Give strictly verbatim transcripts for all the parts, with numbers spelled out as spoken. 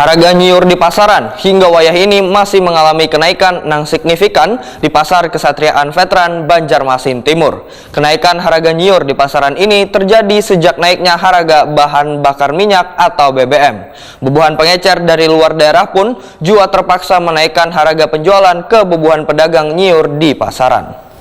Haraga nyiur di pasaran hingga wayah ini masih mengalami kenaikan nang signifikan di Pasar Kesatriaan Veteran Banjarmasin Timur. Kenaikan haraga nyiur di pasaran ini terjadi sejak naiknya haraga bahan bakar minyak atau B B M. Bubuhan pengecer dari luar daerah pun jua terpaksa menaikkan haraga penjualan ke bubuhan pedagang nyiur di pasaran.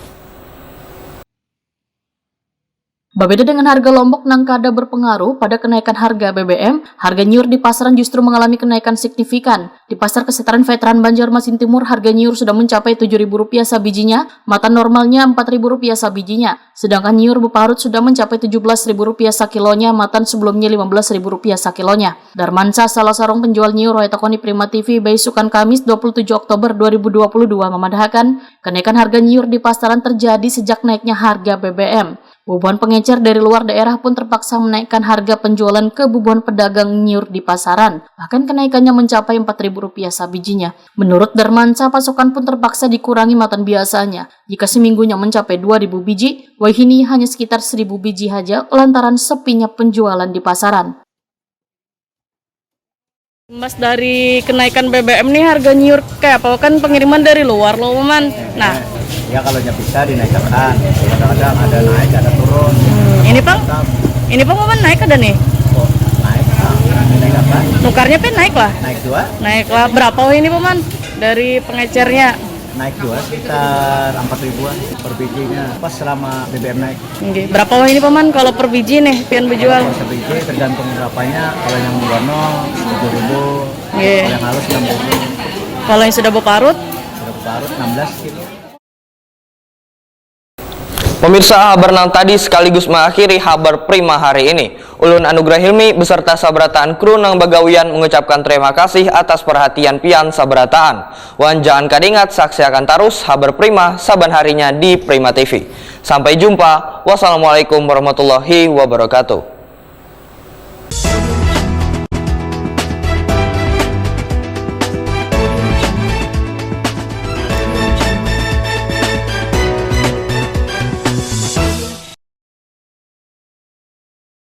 Babeda dengan harga Lombok nang kada berpengaruh pada kenaikan harga B B M, harga nyiur di pasaran justru mengalami kenaikan signifikan. Di Pasar Kesetaran Veteran Banjarmasin Timur, harga nyiur sudah mencapai tujuh ribu rupiah sabijinya, matan normalnya empat ribu rupiah sabijinya. Sedangkan nyiur beparut sudah mencapai tujuh belas ribu rupiah sakilonya, matan sebelumnya lima belas ribu rupiah sakilonya. Darmansa, salah sarung penjual nyiur wae takoni Prima T V baisukan Kamis dua puluh tujuh Oktober dua ribu dua puluh dua memadahakan, kenaikan harga nyiur di pasaran terjadi sejak naiknya harga B B M. Bubuhan pengecer dari luar daerah pun terpaksa menaikkan harga penjualan ke bubuhan pedagang nyiur di pasaran. Bahkan kenaikannya mencapai empat ribu rupiah sabijinya. Menurut Darmansa, pasokan pun terpaksa dikurangi matan biasanya. Jika seminggunya mencapai dua ribu biji, wayahini hanya sekitar seribu biji haja lantaran sepinya penjualan di pasaran. Imbas dari kenaikan B B M nih, harga nyiur kayak apa, kan pengiriman dari luar loh, Paman. Nah, Ya, kalau nya bisa dinaikkan. Kadang-kadang ada naik, ada turun. Ini, Pang? Ini, Pang, Paman, naik kada nih? Oh, naik. Nah, dinaikkan. Nukarnya pin naik lah. Naik dua, Naik lah. Berapa wah ini, Paman? Dari pengecernya? Naik dua sekitar empat ribuan per bijinya pas selama B B M naik. Nggih. Berapa wah ini, Paman, kalau per biji nih pian bejual? Kalau sebiji tergantung berapanya. Kalau yang bono tujuh ribu, Nggih. Kalau yang halus enam ribu. Kalau yang sudah beparut? Sudah beparut enam belas kilo. Pemirsa, habar nang tadi sekaligus mengakhiri habar Prima hari ini. Ulun Anugrah Hilmi beserta sabarataan kru nang bagawian mengucapkan terima kasih atas perhatian pian sabarataan. Wan jangan kada ingat saksiakan tarus habar Prima saban harinya di Prima T V. Sampai jumpa. Wassalamualaikum warahmatullahi wabarakatuh.